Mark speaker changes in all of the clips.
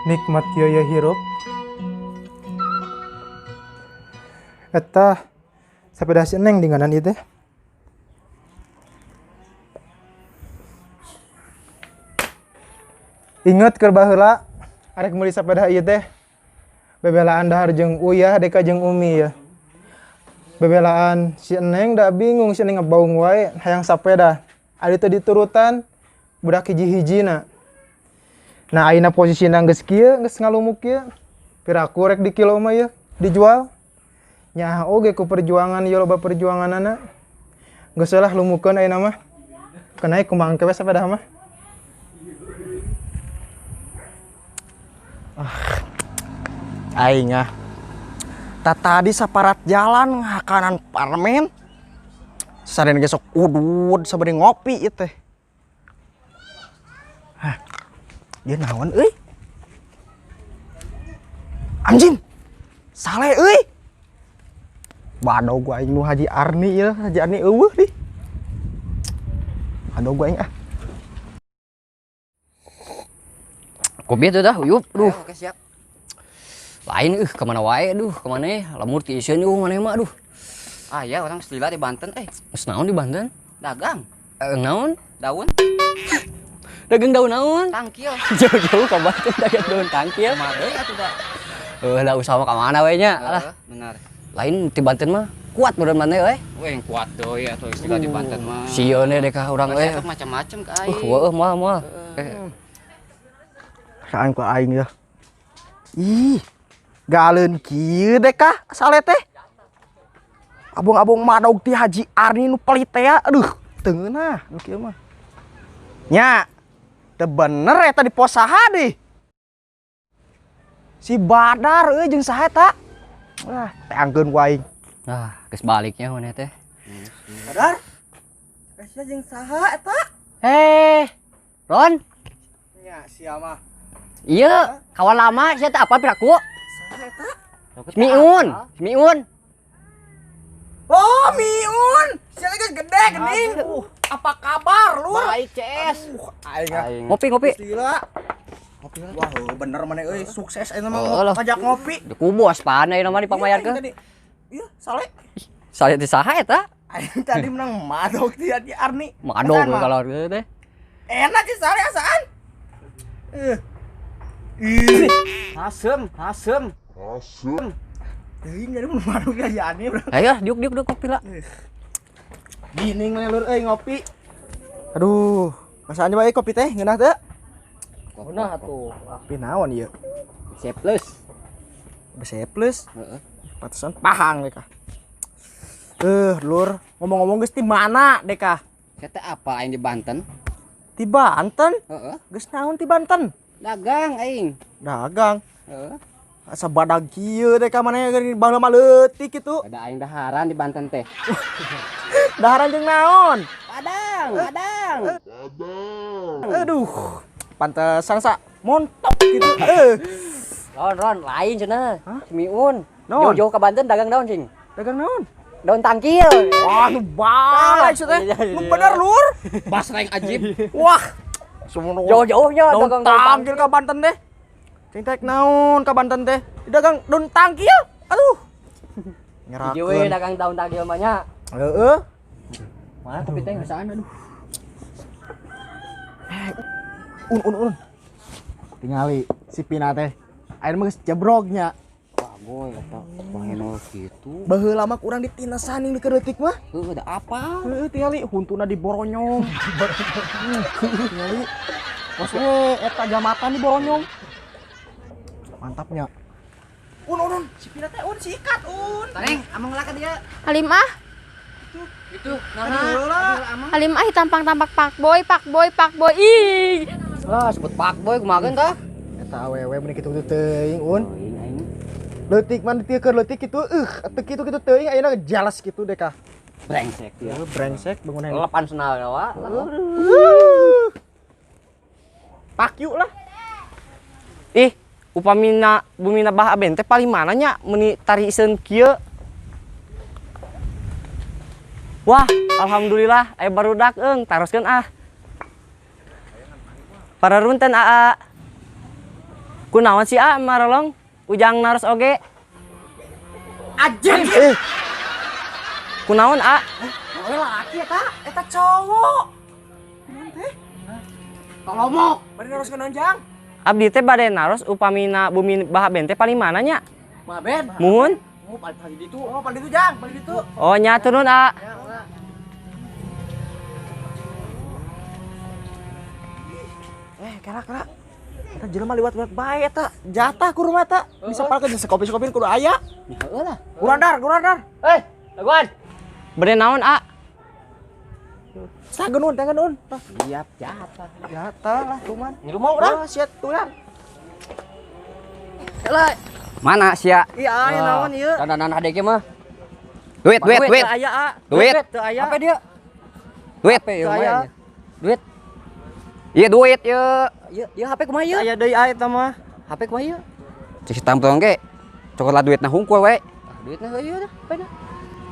Speaker 1: Nikmat kieu ye hirup. Eta sepeda si Neng di nganan ieu teh. Inget keur baheula arek meuli sepeda ieu teh. Bebelaan dahar jeung Uyah deka jeung Umi ya. Bebelaan si Neng da bingung si Neng ngebaung wae hayang sepeda. Ari teu diturutan budak hiji-hijina. Nah ayeuna posisina geus kieu geus ngalumuk kieu. Piraku rek di kilo mah ieu dijual. Nyaah oge ku perjuangan ieu loba perjuanganana. Geus lah lumukeun ayeuna mah. Keun kumaha engke we sepeda mah.
Speaker 2: Aing ah. Tadi saparat jalan ngakanan parmen. Sadene ge sok udud sabari ngopi ieu teh. Hah. Ieu naon euy? Anjing. Sale euy. Badog aing nu Haji Arni ieu, Haji Arni eueuh di. Badog aing ah.
Speaker 3: Kopi itu dah, uyup, duh.
Speaker 4: Ayo, oke siap.
Speaker 3: Lain kemana wae, duh, kemana ya? Lemur tiiseun eueuh maneh mah, duh.
Speaker 4: Ah ya, orang selila di Banten, eh.
Speaker 3: Geus naon di Banten?
Speaker 4: Dagang.
Speaker 3: Naon?
Speaker 4: Daun.
Speaker 3: Dagang daun naon?
Speaker 4: Tangkil.
Speaker 3: Jauh-jauh ke Banten dagang daun tangkil.
Speaker 4: Kumaha deui atuh da.
Speaker 3: Heuh, lah usaha mah ka mana we nya? Alah.
Speaker 4: Benar.
Speaker 3: Lain di Banten mah kuat meureun maneh euy.
Speaker 4: Weh, yang kuat deui atuh istilah di Banten mah.
Speaker 3: Sieun we dek ka urang euy.
Speaker 4: Atuh macam-macam ka aing.
Speaker 3: Heueuh moal moal.
Speaker 2: Saang ku aing ya. Ih. Galeun kieu deh kah sale teh. Abong-abong madog ti Haji Arni nu pelit teh ya. Aduh, teu ngeunah nu kieu mah. Nya, teu bener eta di pos saha deh. Si Badar euy jeung saha eta? Wah, teangkeun ku aing.
Speaker 3: Ah, geus baliknya maneh teh.
Speaker 2: Badar. Sia jeung saha eta?
Speaker 3: Ron.
Speaker 2: Nya, sia mah.
Speaker 3: Iya, kawan lama sia teh apa piraku?
Speaker 2: Saha eta?
Speaker 3: Miun, Miun.
Speaker 2: Oh, Miun. Sia geus gede geuning. Apa kabar, Lur?
Speaker 3: Baik, CS.
Speaker 2: Aduh, aing ah.
Speaker 3: Ngopi, ngopi.
Speaker 2: Gila. Ngopi lah. Wah, bener maneh euy, sukses aing mah
Speaker 3: Oh, lah.
Speaker 2: ngajak ngopi.
Speaker 3: Di kubos panai nama dipangmayarkeun.
Speaker 2: Tadi. Iya, sale.
Speaker 3: Sale teh saha eta?
Speaker 2: Aing tadi menang madog ti Haji Arni.
Speaker 3: Madog
Speaker 2: Asaan mah.
Speaker 3: kalau gitu teh.
Speaker 2: Enak sih sale asaan. Ih.
Speaker 4: Asem, asem.
Speaker 2: Asem. Teuing jadi mun madog ti Haji Arni, bro.
Speaker 3: Ayo, diuk diuk diuk kopi lah.
Speaker 2: Gining maneh lur euy ngopi. Aduh, masaan bae kopi teh ngeunah teu?
Speaker 3: Ngeunah atuh.
Speaker 2: Kopi naon ieu?
Speaker 3: C plus.
Speaker 2: C plus.
Speaker 3: Heeh.
Speaker 2: Pantesan pahang deka. Lur, ngomong-ngomong geus di mana deka?
Speaker 4: Sia teh apa aing di Banten?
Speaker 2: Di Banten?
Speaker 4: Heeh.
Speaker 2: Geus naon di Banten?
Speaker 4: Dagang aing.
Speaker 2: Dagang.
Speaker 4: Heeh.
Speaker 2: Asa badag kieu deka maneh geuning baheula mah leutik kitu.
Speaker 4: Ada aing daharan di Banten teh.
Speaker 2: Daharan jeung naon?
Speaker 4: Padang, padang.
Speaker 2: Aduh, pantesan sa montok gitu.
Speaker 3: Ron, Ron, lain cenah. Si Miun.
Speaker 2: Naon?
Speaker 3: Jauh-jauh ke Banten dagang daun cing.
Speaker 2: Dagang naon?
Speaker 3: Daun tangkil.
Speaker 2: Wah, nu balik cenah teh.
Speaker 3: Iya,
Speaker 2: Nu bener lur.
Speaker 4: Bas lain ajib.
Speaker 2: Wah. Semono.
Speaker 3: Jauh-jauhnya
Speaker 2: daun
Speaker 3: dagang daun
Speaker 2: tangkil ka Banten teh. Cing tek naon ka Banten teh? Dagang daun tangkil. Aduh.
Speaker 3: Hiji we
Speaker 2: Nyerakeun.
Speaker 3: dagang daun tangkil mah nya.
Speaker 2: Heeh.
Speaker 3: Mana kopi teh ngasaan aduh.
Speaker 2: Un un un. Tingali si Pina teh. Ayeuna mah geus jebrognya.
Speaker 4: Wah, boy, eta pangenol kitu.
Speaker 2: Baheula mah kurang ditinasan ning keur leutik mah.
Speaker 4: Heuh, ada apa?
Speaker 2: Heuh, tingali huntuna diboronyong. Tingali. Bos we eta jamatan diboronyong. Mantapnya. Un un un, si Pina teh un sikat un.
Speaker 4: Taneng, amang lah ka dia.
Speaker 5: Halim ah,
Speaker 4: Itu,
Speaker 2: Aduh lah.
Speaker 5: Halim ah tampang-tampak pak boy, pak boy, pak boy. Ih.
Speaker 3: Lah sebut pak boy kumaha tah?
Speaker 2: Eta awewe mun kitu teuing un.
Speaker 4: Teuing aing.
Speaker 2: Leutik mah dieu keur leutik kitu teu kitu-kitu teuing ayeuna jelas kitu deh kah.
Speaker 4: Brengsek dia.
Speaker 2: Heuh, brengsek bangunan.
Speaker 3: Lepan senal wa.
Speaker 2: Pak yuk lah.
Speaker 6: Ih, upamina bumina bah aben teh paling mana nya meuni tari iseun kieu. Wah, alhamdulillah aya barudak eung taroskeun ah. Pararunten aa. Kunaon sih A marolong? Ujang naros oge.
Speaker 2: Anjing.
Speaker 6: Kunaon A?
Speaker 2: Oh, laki eta, eta cowok. Kunaon teh? Tolomok, bade naros kunaon jang?
Speaker 6: Abdi teh bade naros upamina bumi Bah Aben teh paling mana nya?
Speaker 4: Bah Aben.
Speaker 6: Muhun?
Speaker 4: Oh, paling paling ditu.
Speaker 2: Oh, paling ditu jang, paling ditu.
Speaker 6: Oh, nya turun A.
Speaker 2: Kela kela. Eta jelema liwat-liwat bae eta. Jatah ku rumah eta. Bisa palkeun sekopi-sekopin kudu aya.
Speaker 4: Heeh lah.
Speaker 2: Kurandar, kurandar.
Speaker 6: Eh, laguan. Bade naon A?
Speaker 2: Sagenun, tangenun.
Speaker 4: Siap jatah.
Speaker 2: Jatah lah kuman.
Speaker 4: Ngilu mau urang?
Speaker 2: Oh, siat urang.
Speaker 4: Kela.
Speaker 3: Mana sia?
Speaker 6: Iya, aya naon ieu?
Speaker 4: Dandanan adek mah.
Speaker 3: Duit, duit, duit.
Speaker 6: Teu aya A.
Speaker 3: Duit.
Speaker 6: Teu aya.
Speaker 4: Apa dia?
Speaker 3: Duit.
Speaker 4: HP
Speaker 6: Teu aya.
Speaker 4: Duit.
Speaker 3: Iya duit ieu.
Speaker 4: Ieu ieu HP kumaha ieu?
Speaker 6: Aya deui A eta mah.
Speaker 4: HP kumaha ieu?
Speaker 3: Cik tampung ge. Cokot lah duitna hungkul we.
Speaker 4: Duitna heuh ieu dah, HP na.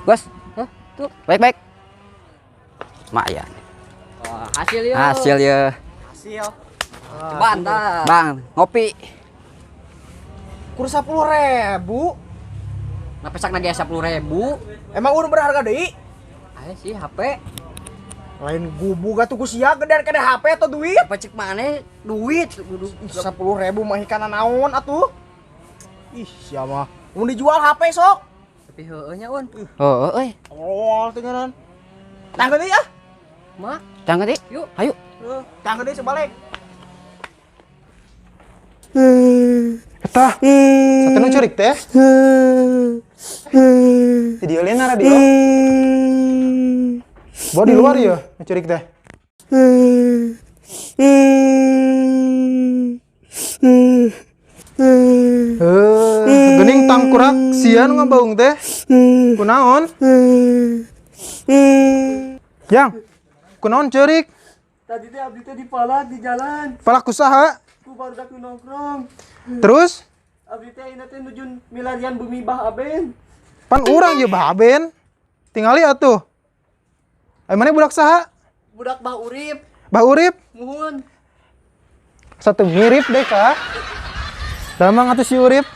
Speaker 3: Bos.
Speaker 4: Hah? Tuh.
Speaker 3: Baik, baik. Lumayan.
Speaker 4: Wah, hasil ieu.
Speaker 3: Hasil ya.
Speaker 2: Hasil.
Speaker 4: Ceban tah.
Speaker 3: Bang, ngopi.
Speaker 2: Kur 10.000.
Speaker 4: Nah, pesak lagi 10.000.
Speaker 2: Emang urang berharga deui?
Speaker 4: Aya sih HP.
Speaker 2: Lain gubug atuh ku sia gedean kana HP atau duit?
Speaker 4: Apa cek maneh duit kudu.
Speaker 2: 10.000 mah hikana naon atuh? Ih, sia mah. Mun dijual HP sok.
Speaker 4: Tapi heueuh nya un.
Speaker 3: Heeh euy.
Speaker 2: Oh, tinggalan. Tangga deui ah.
Speaker 4: Mah,
Speaker 3: Tangga deui.
Speaker 4: Yuk.
Speaker 3: Ayo.
Speaker 2: Tangga deui sebalik.
Speaker 1: Eta, satu nu curik teh. Di dieu lain radio. Bawa di luar ya, nu curik teh. Gening tangkurak sia nu ngabaung teh. Kunaon? Yang, kunaon ceurik?
Speaker 6: Tadi teh abdi teh dipalak di jalan.
Speaker 1: Palak kusaha?
Speaker 6: Ku barudak nu nongkrong.
Speaker 1: Terus?
Speaker 6: Abdi teh ayeuna teh nuju milarian bumi Bah Aben.
Speaker 1: Pan urang ye Bah Aben. Tingali atuh. Ai maneh budak saha?
Speaker 6: Budak Bah Urip.
Speaker 1: Bah Urip?
Speaker 6: Muhun.
Speaker 1: Satu mirip deh kah? Damang atuh si Urip.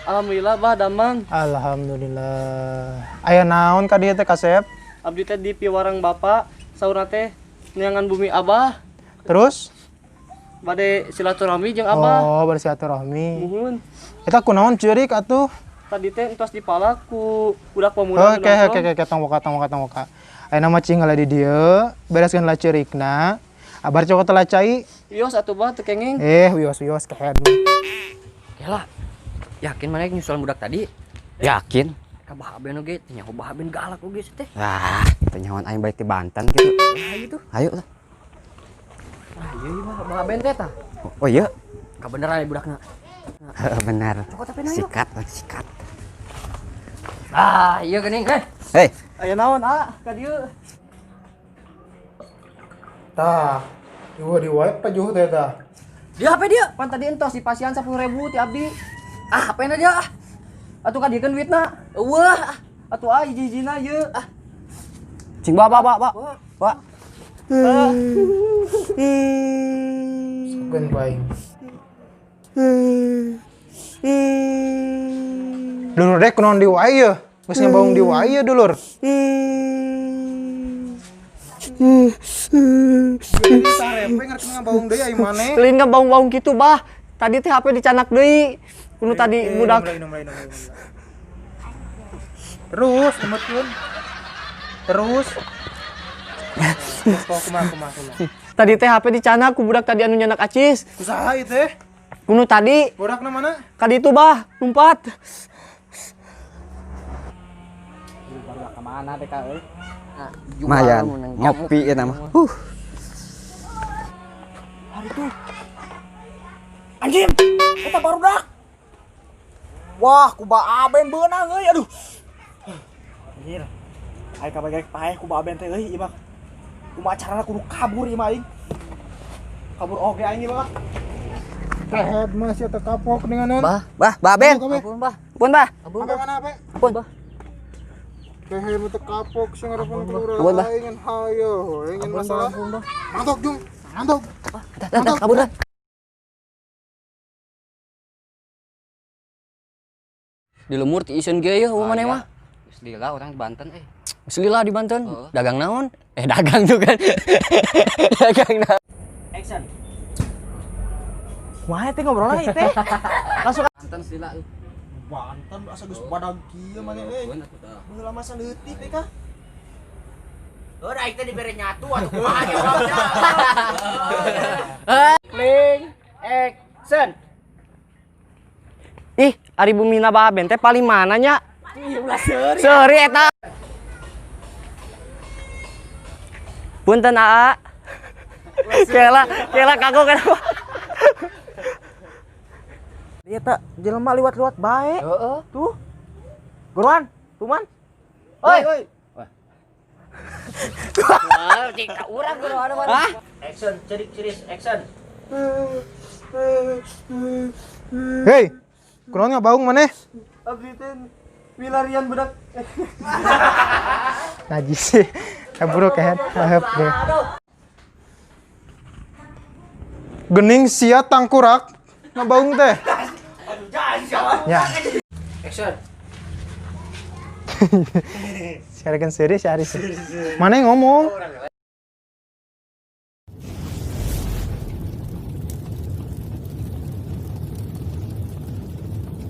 Speaker 6: Alhamdulillah Bah damang.
Speaker 1: Alhamdulillah. Aya naon ka dieu teh kasep?
Speaker 6: Abdi teh di piwarang bapak saurna teh neangan bumi Abah.
Speaker 1: Terus?
Speaker 6: Bade silaturahmi jeung Abah.
Speaker 1: Oh, bade silaturahmi.
Speaker 6: Muhun.
Speaker 1: Eta kunaon ceurik atuh?
Speaker 6: Tadi teh entos dipalak ku budak pemuda.
Speaker 1: Oke, oke, oke, tong boka, tong boka, tong boka. Ayeuna mah cing di dieu, bereskeun lah ceurikna. Abar cokot lah cai.
Speaker 6: Wios atuh Bah teu kenging.
Speaker 1: Wios wios kehed.
Speaker 4: Yalah. Yakin maneh nyusulan budak tadi?
Speaker 3: Yakin.
Speaker 4: Ka Bah Aben oge, teh nyaho Bah Aben galak oge sih teh.
Speaker 3: Wah, teh nyahoan aing balik ti Banten kitu.
Speaker 4: Nah, gitu.
Speaker 3: Ayo lah.
Speaker 4: Ah, iya iya Bah Aben teh tah.
Speaker 3: Oh iya.
Speaker 4: Kabeneran ya budakna.
Speaker 3: Heeh, benar.
Speaker 4: Cokot HP na yuk.
Speaker 3: Sikat, sikat.
Speaker 4: Ah, iya geuning, heh.
Speaker 3: Hei,
Speaker 6: Aya naon A ka dieu?
Speaker 1: Tah, ieu di wae pajuh teh tah.
Speaker 4: Dia HP dia, pan tadi entos di pasian 10.000 ti abdi. Ah, HP na dia ah.
Speaker 6: Atuh ka diekeun duitna.
Speaker 4: Eueuh, ah.
Speaker 6: Atuh ah hiji-hijina ieu. Ah.
Speaker 3: Cing bawa bawa bawa. Bawa.
Speaker 1: Sukeun ku aing. Dulur deh kunaon di wae ye. Geus ngabaung di wae ye dulur. Sarepe ngerti ngabaung deui ai maneh.
Speaker 6: Lain ngabaung-baung kitu Bah. Tadi teh HP dicanak deui. Kudu tadi budak.
Speaker 1: Mulai. Terus emutkeun. Terus. Kok kumaha kumaha kumaha.
Speaker 6: Tadi teh HP dicanak ku budak tadi anu nyanak acis.
Speaker 1: Kusaha ieu teh?
Speaker 6: Kudu tadi
Speaker 1: Budakna mana?
Speaker 6: ka ditu Bah, lumpat.
Speaker 4: Baru ka mana teh ka euy?
Speaker 3: Lumayan. Ngopi eta mah.
Speaker 2: Anjing, eta barudak. Wah, ku Bah Aben beunang euy, aduh. Anjir. Aing kabeh paeh ku Bah Aben teh euy, ieu mah. Kumaha carana kudu kabur ieu mah aing. Kabur oge aing ieu mah.
Speaker 1: Kehed mah sia teu kapok dengan
Speaker 4: Bah,
Speaker 3: Bah, Bah Ben.
Speaker 4: ampun Bah.
Speaker 3: Ampun, Bah.
Speaker 4: Ampun
Speaker 1: Apa
Speaker 4: Bah.
Speaker 1: mana apa?
Speaker 4: Ampun Bah.
Speaker 1: Kehed mah teu kapok sing ngarepan keluar
Speaker 3: Ampun, Bah.
Speaker 1: aing hayo, ingin masalah.
Speaker 4: Ampun Bah.
Speaker 1: Mantok jung, mantok.
Speaker 4: Dah, dah, kabur dah.
Speaker 3: Di lemur ti iseun ge yeuh maneh mah.
Speaker 4: Geus lila urang di Banten eh.
Speaker 3: Geus lila di Banten. Dagang naon? Dagang tuh kan. Dagang naon?
Speaker 6: Action.
Speaker 2: Kumaha teh ngobrolna ieu teh? Langsung
Speaker 4: Banten lila.
Speaker 2: Banten asa geus badag kieu maneh euy. Baheula mah leutik teh kah?
Speaker 6: Heuh aing teh dibere nyatu atuh kumaha jawabna.
Speaker 4: Kling action.
Speaker 6: Ih, ari bumina Bah Aben teh paling mana nya? Ih, ulah seuri. Seuri eta. Punten Aa. Kela, kela kagok kenapa?
Speaker 2: Iya tak jelema liwat-liwat bae.
Speaker 4: Heeh.
Speaker 2: Tuh. Guruan, tuman.
Speaker 4: Oi.
Speaker 2: Oi.
Speaker 4: Wah, cik ka urang kudu ada mana.
Speaker 6: Hah? Action, cerik ceris, action.
Speaker 1: Hei, kunaon ngabaung maneh?
Speaker 2: Abdi teh milarian budak.
Speaker 1: Najis sih. Kaburu kehet, lahep deh. Gening sia tangkurak ngabaung teh. Ya.
Speaker 6: Action.
Speaker 1: Siarkan seri si Aris. Mana yang ngomong?